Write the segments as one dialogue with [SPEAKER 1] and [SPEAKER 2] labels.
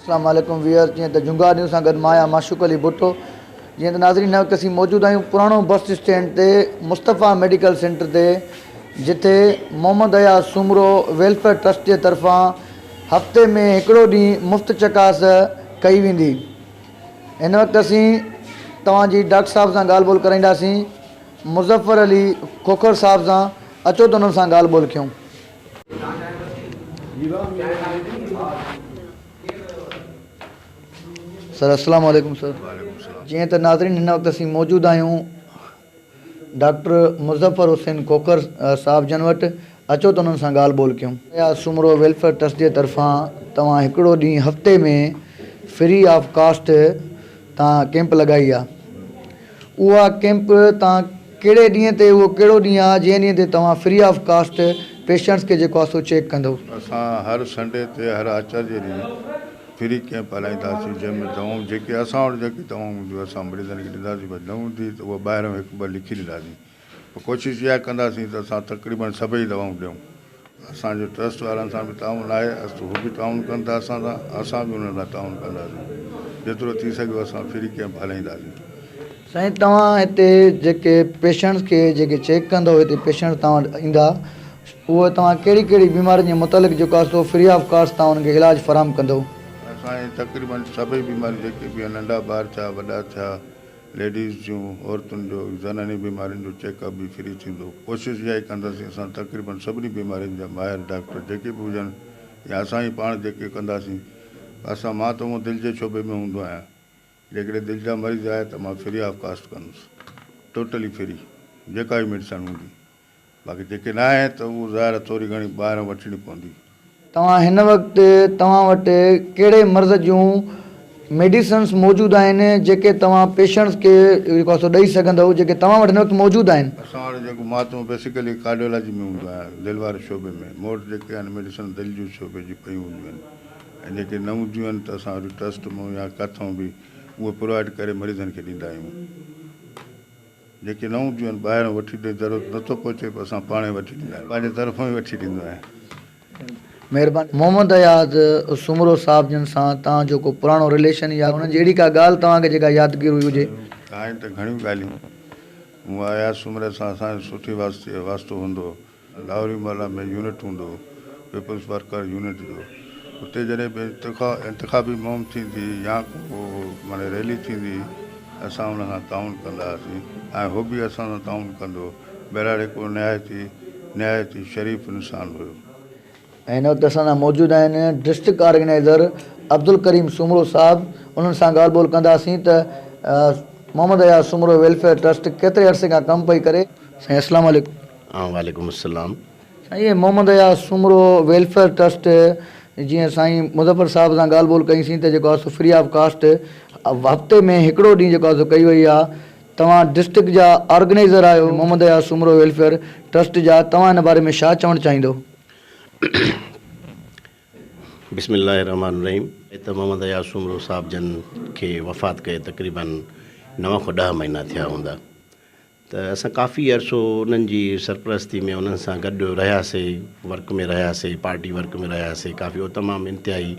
[SPEAKER 1] اسلام عليڪم ويئرز جيئن ته جهونگار نيوز سان گڏ مان آهيان معشوق علي ڀٽو جيئن ته ناظرين هن وقت اسين موجود آهيون پراڻو بس اسٽينڊ تي مصطفيٰ ميڊيڪل سينٽر تي جتي محمد اياز سومرو ويلفيئر ٽرسٽ جي طرفان هفتي ۾ هڪڙو ڏينهن مفت چڪاس ڪئي ويندي هن وقت اسين توهان جي ڊاڪٽر صاحب سان ڳالهه ٻولهه ڪرائينداسين مظفر علي کوکر صاحب سان اچو ته انهن سان ڳالهه ٻولهه ڪيون. سر السلام عليڪم سر جيئن ته ناظرين هن وقت اسين موجود آهيون ڊاڪٽر مظفر حسين کوکر صاحب جن وٽ اچو ته انهن سان ڳالهه ٻولهه ڪيون. اياز سومرو ويلفيئر ٽرسٽ جي طرفان توهان هڪڙو ڏينهن هفتي ۾ فري آف ڪاسٽ توهان ڪيمپ لڳائي آ اها ڪيمپ توهان ڪهڙي ڏينهن تي اهو ڪهڙو ڏينهن آ جنهن ڏينهن تي توهان فري آف ڪاسٽ پيشنٽس کي جيڪو آ سو چيڪ ڪندو.
[SPEAKER 2] اسان هر سنڊي تي هر آچر جي ڏينهن فري ڪيمپ هلائينداسين جنهن ۾ دوائون جيڪي اسان وٽ جيڪي دوائون هونديون اسان مريضن کي ڏينداسين پر نه هوندي ته اها ٻاهران هڪ ٻه لکي ڏينداسين پر ڪوشش اها ڪنداسين ته اسان تقريبن سڀئي دوائون ڏيون. اسان جو ٽرسٽ وارن سان به تعاون آهي هو به تعاون ڪن ٿا اسان سان اسان به انهن سان تعاون ڪنداسين جيترو ٿي سگهيو اسان فري ڪيمپ هلائينداسين.
[SPEAKER 1] سائين توهان هتي جيڪي پيشنٽس کي جيڪي چيڪ ڪندو هتي پيشنٽس توهان وٽ ايندا اهي توهان ڪهڙي ڪهڙي بيمارين جي متعلق جيڪو آهي سو فري آف ڪاسٽ توهان انهن کي علاج فراهم ڪندو.
[SPEAKER 2] اسان جي تقريبن سڀئي بيماريون جيڪي به آهن ننڍا ٻار ٿيا وڏا ٿيا ليڊيز جون عورتن جو زناني بيمارين جو چيڪ اپ به فري ٿيندو ڪوشش اها ئي ڪنداسين اسان تقريبن سڀني بيمارين جا ماهر ڊاڪٽر جيڪي به هجن يا اسان ئي پاڻ جيڪي ڪنداسين اسان مان ته هونء دل جي شعبي ۾ هوندو آهيان جيڪڏهن دل جا مريض آيا ته مان فري آف ڪاسٽ ڪندس ٽوٽلي فري جيڪا به ميڊيسن هوندي باقي جيڪي نه آهي ته اهو ظاهر آهي ٿوري گهڻي ٻاهران وٺڻي پوندي.
[SPEAKER 1] توهان هن وقت توهان وٽ ڪهڙي مرض جون ميڊيسنس موجود آهن جيڪي توهان پيشنٽس کي جيڪو آهي سو ڏئي سگهندؤ جيڪي توهان وٽ هن وقت موجود آهن.
[SPEAKER 2] اسان وٽ جيڪو مان ته بيسيڪلي ڪارڊيولاجي ۾ هوندو آهيان دل واري شعبي ۾ مون وٽ جيڪي آهن ميڊيسن دل جي شعبي جون پيون هونديون آهن ۽ جيڪي نه هونديون آهن ته اسان وري ٽرسٽ مان يا ڪٿان به اهي پرووائيڊ ڪري مريضن کي ڏيندا آهيون. جيڪي نه هونديون آهن ٻاهران وٺي ڏي ضرورت نه ٿو پهچي پر اسان پاڻ ئي وٺي ڏيندا آهيون پنهنجي طرفان ئي وٺي ڏيندو آهيان.
[SPEAKER 1] مهرباني محمد اياز سومرو صاحب جن سان توهان جو ڪو پراڻو رليشن يا انهن جي اهڙي ڪا ڳالهه توهان کي جيڪا يادگير هئي هجي.
[SPEAKER 2] آهن ته گهڻيون ڳالهيون. مون اياز سومري سان اسان جو سٺي واسطي واسطو هوندو هو. لاهوري محلا ۾ يونٽ هوندو هو پيپلز ورڪر يونٽ جو اتي جڏهن به انتخابي مهم ٿيندي هئي يا ڪو معني ريلي ٿيندي هئي اسان ان سان تعاون ڪندا هئاسين ۽ هو به اسان سان تعاون ڪندو هو بهرحال هڪ نهايت ئي نهايت ئي شريف انسان هيو.
[SPEAKER 1] هن وقت اسان سان موجود آهن ڊسٽرڪٽ آرگنائيزر عبدالڪريم سومرو صاحب انهن سان ڳالهه ٻولهه ڪنداسين ته محمد اياز سومرو ويلفيئر ٽرسٽ ڪيتري عرصي کان ڪم پئي ڪري. سائين اسلام عليڪم.
[SPEAKER 3] وعليڪم السلام.
[SPEAKER 1] سائين هي محمد اياز سومرو ويلفيئر ٽرسٽ جيئن سائين مظفر صاحب سان ڳالهه ٻولهه ڪئي سين ته جيڪو آهي سو فري آف ڪاسٽ هفتي ۾ هڪڙو ڏينهن جيڪو آهي سو ڪئي وئي آهي توهان ڊسٽرڪٽ جا آرگنائيزر آهيو محمد اياز سومرو ويلفيئر ٽرسٽ جا توهان ان باري ۾ ڇا چوڻ چاهيندو.
[SPEAKER 3] بسم الله الرحمٰن الرحيم ته محمد اياز سومرو صاحب جن کي وفات ڪئي تقريبن نو کان ڏهه مهينا ٿيا هوندا ته اسان ڪافي عرصو انهن جي سرپرستي ۾ انهن سان گڏ رهياسي ورڪ ۾ رهياسي پارٽي ورڪ ۾ رهياسي ڪافي اهو تمام انتهائي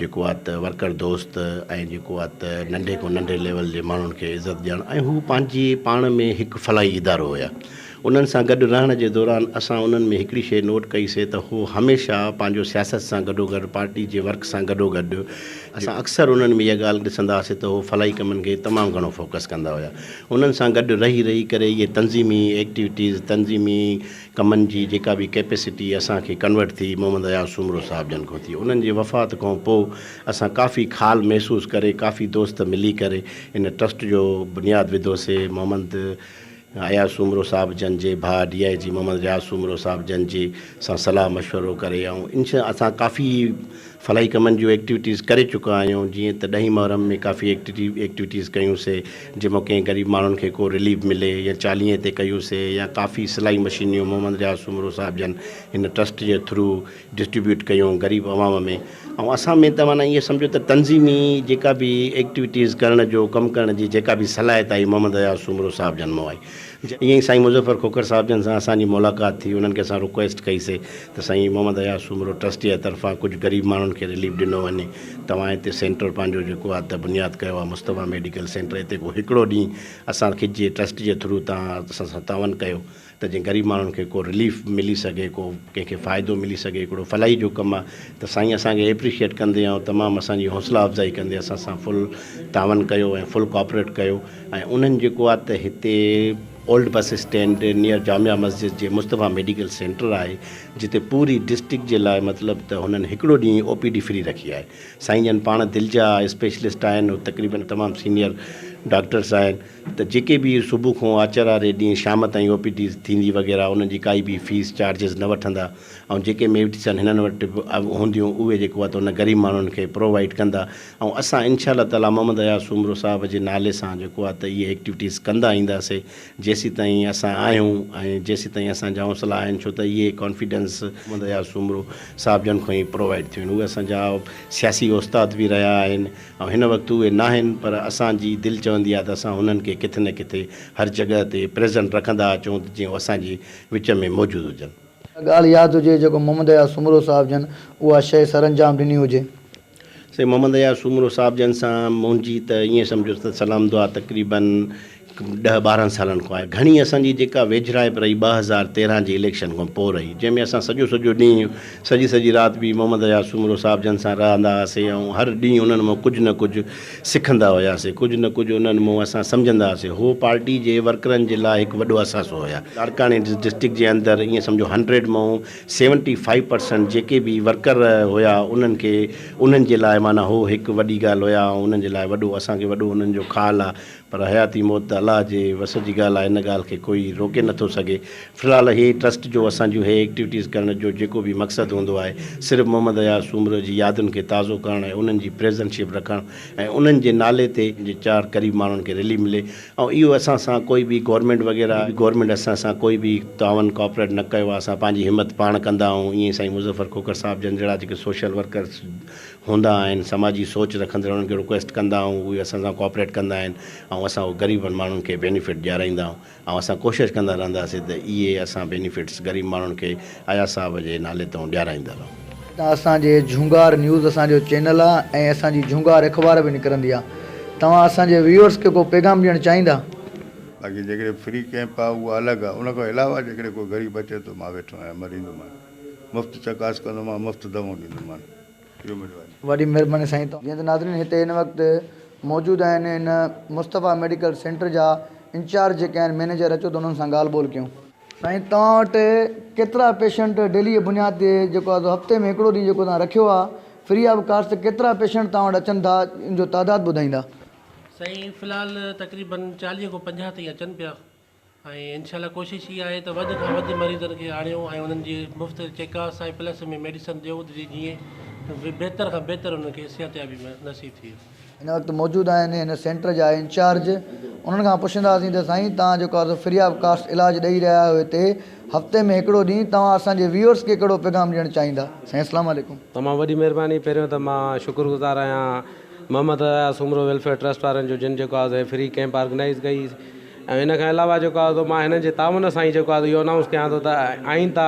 [SPEAKER 3] جيڪو آ ته ورڪر دوست ۽ جيڪو آ ته ننڍي کان ننڍي ليول جي ماڻهن کي عزت ڏيڻ ۽ هو پنهنجي پاڻ ۾ هڪ فلاحي ادارو هيا انهن سان گڏ رهڻ جي دوران اسان انهن ۾ هڪڙي شيء نوٽ ڪئي سي ته هو هميشه پنهنجو سياست سان گڏوگڏ پارٽي جي ورڪ سان گڏوگڏ اسان اڪثر انهن ۾ اها ڳالهه ڏسندا هئاسين ته هو فلاحي ڪمن کي تمام گهڻو فوڪس ڪندا هيا. انهن سان گڏ رهي رهي ڪري اهي تنظيمي ايڪٽيوٽيز، تنظيمي ڪمن جي جيڪا به ڪيپيسٽي اسان کي ڪنورٽ ٿي محمد اياز سومرو صاحب جن کان ٿي. انهن جي وفات کان پوء اسان ڪافي خال محسوس ڪري ڪافي دوست ملي ڪري ان ٽرسٽ جو بنياد وڌوسي. محمد اياز سومرو صاحب جن جي ڀاء ڊي I جي محمد رياض سومرو صاحب جن جي سان صلاح مشورو ڪري ۽ انشاء اسان ڪافي فلاحي ڪمن جون ايڪٽيوٽيز ڪري چڪا آهيون جيئن ته ڏهين محرم ۾ ڪافي ايڪٽيوٽيز ڪيون سي جنهن مان ڪنهن غريب ماڻهن کي ڪو رليف ملي يا چاليهين تي ڪيون سي يا ڪافي سلائي مشينيون محمد رياض سومرو صاحب جن هن ٽرسٽ جي ٿرو ڊسٽريبيوٽ ڪيون غريب عوام ۾ ۽ اسان ۾ ته معنيٰ ائين سمجهو ته تنظيمي جيڪا به ايڪٽيوٽيز ڪرڻ جو ڪم ڪرڻ جي جيڪا به صلاحيت آئي محمد رياض سومرو صاحب جن مان آئي. ائين ئي سائين مظفر کوکر صاحب جن سان اسان جي ملاقات ٿي انهن کي اسان رڪويسٽ ڪئي سي ته سائين محمد اياز سومرو ٽرسٽ جي طرفان ڪجهه غريب ماڻهن کي رليف ڏنو وڃي توهان هتي سينٽر پنهنجو جيڪو آهي ته بنياد ڪيو آهي مصطفيٰ ميڊيڪل سينٽر هتي ڪو هڪڙو ڏينهن اسان کي جي ٽرسٽ جي ٿرو توهان اسان سان تعاون ڪيو ته جيئن غريب ماڻهن کي ڪو رليف ملي سگهي ڪو ڪنهن کي فائدو ملي سگهي هڪڙو فلاحي جو ڪم آهي ته سائين اسان کي ايپريشيئيٽ ڪندي ۽ تمام اسان جي حوصلا افزائي ڪندي اسان سان فل تعاون ڪيو ۽ فل ڪوآپريٽ ڪيو ۽ انهن جيڪو آهي ته هتي old bus stand Nayyar Jama Masjid جي مصطفيٰ ميڊيڪل سينٽر آهي جتي پوري ڊسٽرڪٽ جي لاء مطلب ته هنن هڪڙو ڏينهن او پي ڊي فري رکي آهي سائين جن پاڻ دل جا اسپيشلسٽ آهن تقريبن تمام سينئر ڊاڪٽرس آهن ته جيڪي به صبح کان آچر واري ڏينهن شام تائين او پي ڊي ٿيندي وغيره انهن جي ڪائي به فيس چارجز نه وٺندا ۽ جيڪي ميڊيسن هنن وٽ هونديون اهي جيڪو آهي ته ان غريب ماڻهن کي پرووائيڊ ڪندا ۽ اسان انشاء الله تعالي محمد اياز سومرو صاحب جي نالي سان جيڪو آهي ته اهي ايڪٽيوٽيز ڪندا اينداسي جيسيتائين اسان آهيون ۽ جيسيتائين اسان جا حوصلا آهن ڇو ته اهي ڪانفيڊنس محمد اياز سومرو صاحب جن کان ئي پرووائيڊ ٿيون آهن اهي اسان جا سياسي استاد به رهيا آهن ۽ هن وقت اهي ناهن پر اسان جي دل چوندي آهي ته اسان هنن کي ڪٿي نه ڪٿي هر جڳهه تي پريزنٽ رکندا اچون ته جيئن هو اسان جي وچ ۾ موجود هجن.
[SPEAKER 1] اها ڳالهه ياد هجي جيڪو محمد اياز سومرو صاحب جن اها شيء سرانجام ڏني هجي.
[SPEAKER 3] سائين محمد اياز سومرو صاحب جن سان منهنجي ته ائين سمجهو ته سلام دعا تقريباً ڏهه ٻارهن سالن کان آهي. گهڻي اسان جي جيڪا ويجهڙائپ رهي 2013 جي اليڪشن کان پوء رهي جنهن ۾ اسان سڄو سڄو ڏينهن سڄي سڄي رات به محمد اياز سومرو صاحب جن سان رهندا هئاسي ۽ هر ڏينهن انهن مان ڪجهه نه ڪجهه سکندا هياسي ڪجهه نه ڪجهه انهن مان اسان سمجهندا هئاسي هو پارٽي جي ورڪرن جي لاء هڪ وڏو اثاثو هيا. لاڙڪاڻي ڊسٽرڪٽ جي اندر ائين سمجهو هنڊريڊ مان سيونٽي فائيو پرسنٽ جيڪي به ورڪر هيا انهن کي انهن جي لاء معنيٰ هو هڪ وڏي ڳالهه هيا ۽ انهن جي لاء وڏو اسان کي وڏو انهن جو خال آ پر حياتي موت ته الله جي وس جي ڳالهه آهي ان ڳالهه کي ڪوئي روڪي نه ٿو سگهي. في الحال هي ٽرسٽ جو اسان جون هي ايڪٽيوٽيز ڪرڻ جو جيڪو به مقصد هوندو آهي صرف محمد اياز سومرو جي يادن کي تازو ڪرڻ ۽ انهن جي پريزنٽ شپ رکڻ ۽ انهن جي نالي تي جي چار قريب ماڻهن کي رليف ملي ۽ اهو اسان سان ڪوئي به گورنمينٽ وغيره گورنمينٽ اسان سان ڪوئي به تعاون ڪوآپريٽ نه ڪيو آهي اسان پنهنجي همت پاڻ ڪندا آهيون ائين سائين مظفر کوکر صاحب جن جهڙا جيڪي سوشل ورڪرس هوندا آهن سماجي سوچ رکندڙ انهن کي رڪويسٽ ڪندا آهيون اهي اسان سان ڪوآپريٽ ڪندا آهن ۽ اسان اهو غريبن ماڻهن کي بينيفٽ ڏيارائيندا آهيون ۽ اسان ڪوشش ڪندا رهنداسين ته اهي اسان بينيفٽس غريب ماڻهن کي اياز صاحب جي نالي تون ڏيارائيندا رهون.
[SPEAKER 1] هتان اسان جي جهونگار نيوز اسان جو چينل آ ۽ اسان جي جهونگار اخبار به نڪرندي آ توهان اسان جي ويورس کي ڪو پيغام ڏيڻ چاهيندا.
[SPEAKER 2] باقي جيڪڏهن فري ڪئمپ آ اهو الڳ آ ان کان علاوه جيڪڏهن ڪو غريب اچي ٿو مان ويٺو آهيان مريندومان مفت چڪاس ڪندومان مفت دوائون ڏيندومان. اهو منهنجو آهي.
[SPEAKER 1] وڏي مھرباني سائين توھان. جيئن ته ناظرين هتي هن وقت موجود آهن هن مصطفيٰ ميڊيڪل سينٽر جا انچارج جيڪي آهن مئنيجر اچو ته انهن سان ڳالهه ٻولهه ڪيون. سائين توهان وٽ ڪيترا پيشنٽ ڊيلي جي بنياد تي جيڪو آهي سو هفتي ۾ هڪڙو ڏينهن جيڪو توهان رکيو آهي فري آف ڪاسٽ ته ڪيترا پيشنٽ توهان وٽ اچن ٿا ان جو تعداد ٻڌائيندا.
[SPEAKER 4] سائين في الحال تقريبن 40 کان 50 تائين اچن پيا. ۽ انشاء الله ڪوشش اها آهي ته وڌ کان وڌ مريضن کي آڻيون ۽ انهن جي مفت چيڪاس ۽ پلس ۾ ميڊيسن ڏيون ته جيئن بهتر کان بهتر انهن کي صحتيابي نصيب ٿئي.
[SPEAKER 1] هن وقت موجود آهن هن سينٽر جا انچارج انهن کان پڇنداسين ته سائين توهان جيڪو آهي سو فري آف ڪاسٽ علاج ڏئي رهيا آهيو هتي هفتي ۾ هڪڙو ڏينهن توهان اسان جي ويورس کي ڪهڙو پيغام ڏيڻ چاهيندا سائين اسلام عليڪم.
[SPEAKER 5] تمام وڏي مهرباني پهريون ته مان شڪر گذار آهيان محمد اياز سومرو ويلفيئر ٽرسٽ وارن جو جن جيڪو آهي سو هي فري ڪئمپ آرگنائيز ڪئي ۽ ان کان علاوه جيڪو آهي سو مان هنن جي تعاون سان ئي جيڪو آهي سو اهو انائونس ڪيان ٿو ته آئنده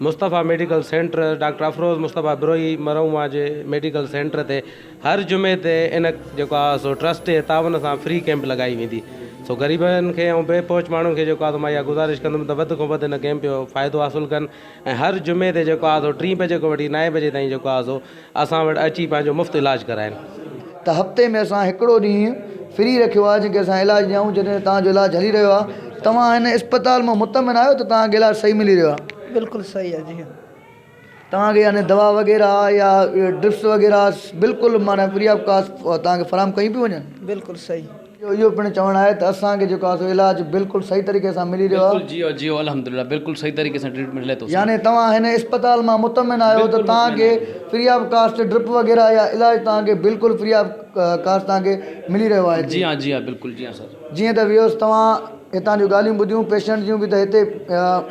[SPEAKER 5] Mustafa medical centre doctor Afroz Mustafa Brohi مرحومه جي ميڊيڪل سينٽر تي هر جمعي تي ان جيڪو آهي سو ٽرسٽ جي تعاون سان فري ڪئمپ لڳائي ويندي سو غريبن کي ۽ بي پهچ ماڻهن کي جيڪو آهي سو مان اها گذارش ڪندم ته وڌ کان وڌ ان ڪئمپ جو فائدو حاصل ڪن ۽ هر جمعي تي جيڪو آهي سو ٽين بجي کان وٺي نائين بجي تائين جيڪو آهي سو اسان وٽ اچي پنهنجو مفت علاج ڪرائين.
[SPEAKER 1] ته هفتي ۾ اسان هڪڙو ڏينهن فري رکيو آهي جنهن کي اسان علاج ڏيون جڏهن توهان جو علاج هلي رهيو آهي توهان هن اسپتال مان مطمئن آهيو ته توهان کي علاج صحيح ملي رهيو آهي.
[SPEAKER 6] بلڪل صحيح آهي جي ها.
[SPEAKER 1] توهان کي يعني دوا وغيره يا ڊرپس وغيره بلڪل معنيٰ فري آف ڪاسٽ توهان کي فراهم ڪيون پيون وڃن.
[SPEAKER 6] بلڪل صحيح.
[SPEAKER 1] جو اهو پڻ چوڻ آهي ته اسان کي جيڪو آهي سو علاج بلڪل صحيح طريقي سان ملي رهيو آهي.
[SPEAKER 7] بلڪل جي جي الحمدلله بلڪل صحيح طريقي سان ٽريٽمينٽ ملي ٿو.
[SPEAKER 1] يعني توهان هن اسپتال مان مطمئن آهيو ته توهان کي فري آف ڪاسٽ ڊرپ وغيره يا علاج توهان کي بلڪل فري آف ڪاسٽ توهان کي ملي رهيو آهي.
[SPEAKER 7] جي ها جي ها بلڪل جي ها سر.
[SPEAKER 1] جيئن ته ويوس توهان هتان جون ڳالهيون ٻڌيون پيشنٽ جون به ته هتي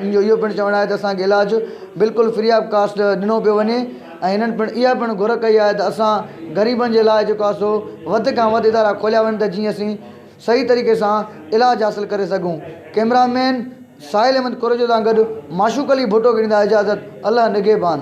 [SPEAKER 1] ان جو اهو پڻ چوڻ آهي ته اسان کي علاج بلڪل فري آف ڪاسٽ ڏنو پيو وڃي ۽ هنن پڻ اها پڻ گهر ڪئي آهي ته اسان غريبن جي لاء جيڪو آهي سو وڌ کان وڌ ادارا کوليا وڃن ته جيئن اسين صحيح طريقي سان علاج حاصل ڪري سگهون. ڪئميرا مين ساحل احمد ڪوريجو سان گڏ معشوق علي ڀٽو کي ڏيندا اجازت الله نگهبان.